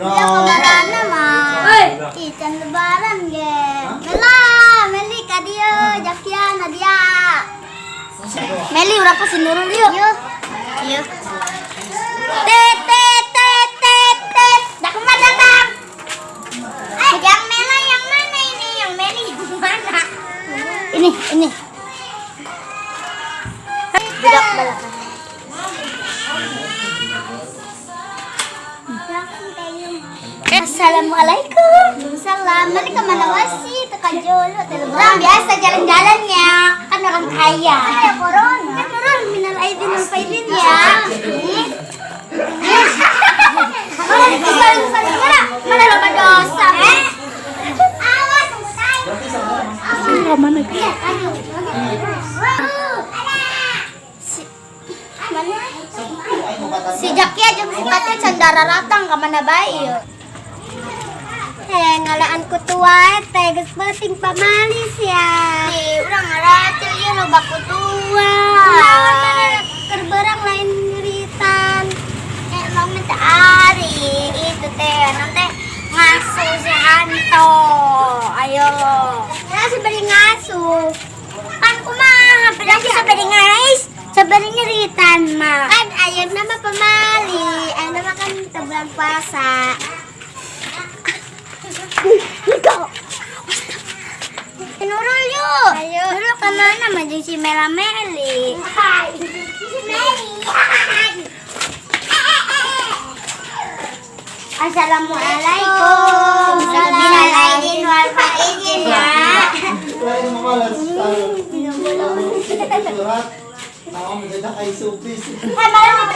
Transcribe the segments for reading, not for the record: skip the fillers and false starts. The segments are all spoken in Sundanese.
Ya kabarana mah. Ih, can lebaran ge. Mela, Meli ka dieu, Jakia, Nadia. Meli urang ka si Nurul yuk. Yuk. Yuk. Tet tet tet tet tet. Dah kemana datang? Eh, yang Mela yang mana ini? Yang Meli yang mana? Ini, ini. Budak balakan. Assalamualaikum. Salam. Mana kemana wasi? Tekan jolo. Orang biasa jalan-jalannya. Kan orang kaya. Kan corona. Kan orang minal aidin wal faizin ya. Mana saling saling mana? Mana loba dosa? Eh? Awas, Mana? Iya, ayo. Si, mana? Si Jaki aja sifatnya candara ratang ke mana bae yeuh. Eh, ngalaan kutu wae teh geus penting pamalis ya. Ih, urang ngaratil ieu loba kutua. Kunaon mana keur berang lain nyeritan. Eh, emang minta ari itu teh nanti ngasuh si Hanto. Ayo. Ya seberi ngasuh. Kan kumaha, berarti seberi ngais, seberi nyeritan mah. Kan ayeuna mah pamali, ayeuna mah kan teu bulan puasa. Enggak. Nurul yuk. Ayo. Nurul kemana mah jeung si Mela Meli? Si Meli. Assalamualaikum. Minal aidin wal faizin ya. Eh, malam ini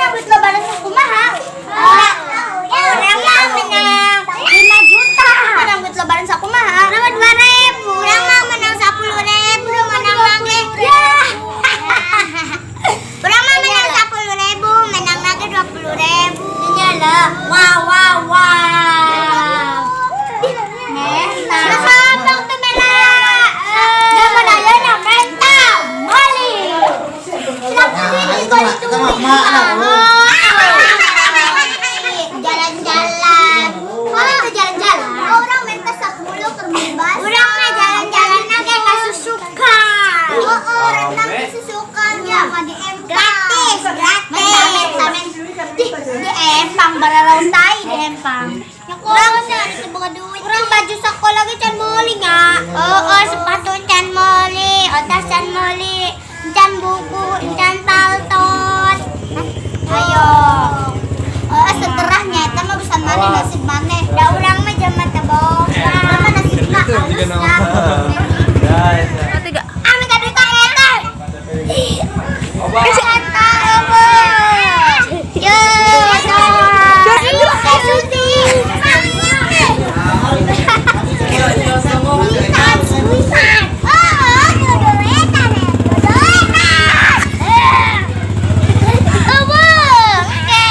rambut lebaran kumaha? Orang mah menang 5 juta. Rambut lebaran sakumaha? Nama 2.000. Orang mah menang 10.000, menang lagi. Ya. Orang mah menang 10.000, menang lagi 20.000. Ini lah. Wow wow wow. Menta. Sabang tuh Mela. Zaman ayeuna menta mali. Jalan-jalan. Kalau itu jalan-jalan. Orang minta 10 ke bebas. Orang mah jalan-jalan nage kasusukan. Oh, renang kasusukan ya di empang. Gratis, gratis. Menta, menta, di empang baralaun tai di empang. Ya kurang duit. Kurang baju sekolah ge can meuli nya. Oh, sepatu can meuli, otas can meuli, can buku, can paltos. Ayo. Oh, seterahnya eta mah bisa maneh nasib maneh. Da urang mah jaman teh boga. Urang mah nasibna halus nya. Tiga. Ah, minta duit ka eta. Eta eueuh. Yo, Teh Suti. Suisan, suisan. Oh, dodoetan, dodoetan. Eueuh, oke.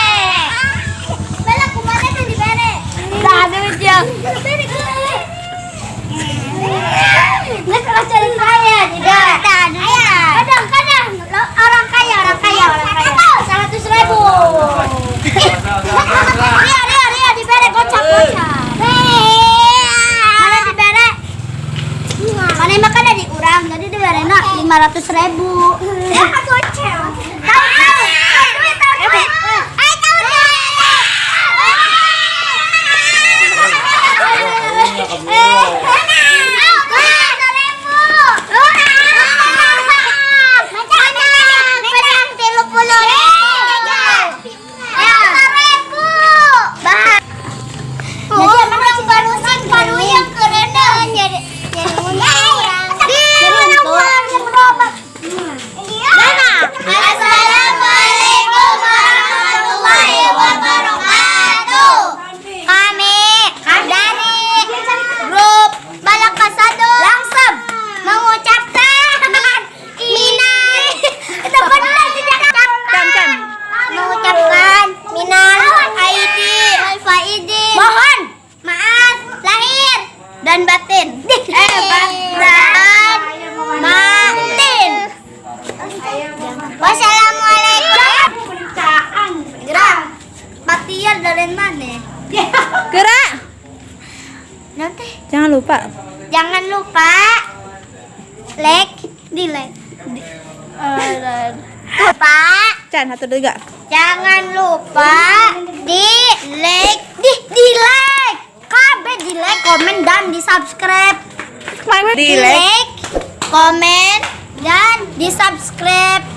Bala kumaha teh dibere? Dah duit ya. Bere kumaha? Nggak salah cari saya, tidak. Kadang-kadang orang kaya, orang kaya, orang kaya. 100.000. Ria, Ria, Ria, dibere gocap, gocap. Mana dibere? Mana makan dari urang, jadi dibere nak 500.000. Ya, gocap. Tahu, tahu, tahu duit, tahu duit. Eh, tahu duit. Assalamualaikum warahmatullahi wabarakatuh. Kami dari grup Balakasado langsung mengucapkan minal itu benar tidak mengucapkan minal aidin wal faizin, mohon maaf lahir dan batin, dan batin. Wassalamualaikum. Gerak. Patiar dari mana? Gerak. Nanti. Jangan lupa. Jangan lupa like, di like. Di, lupa. Can, satu, dua, tiga. Jangan lupa di like, di like. Kabeh di like, komen, dan di subscribe. Di like. Komen, dan di subscribe.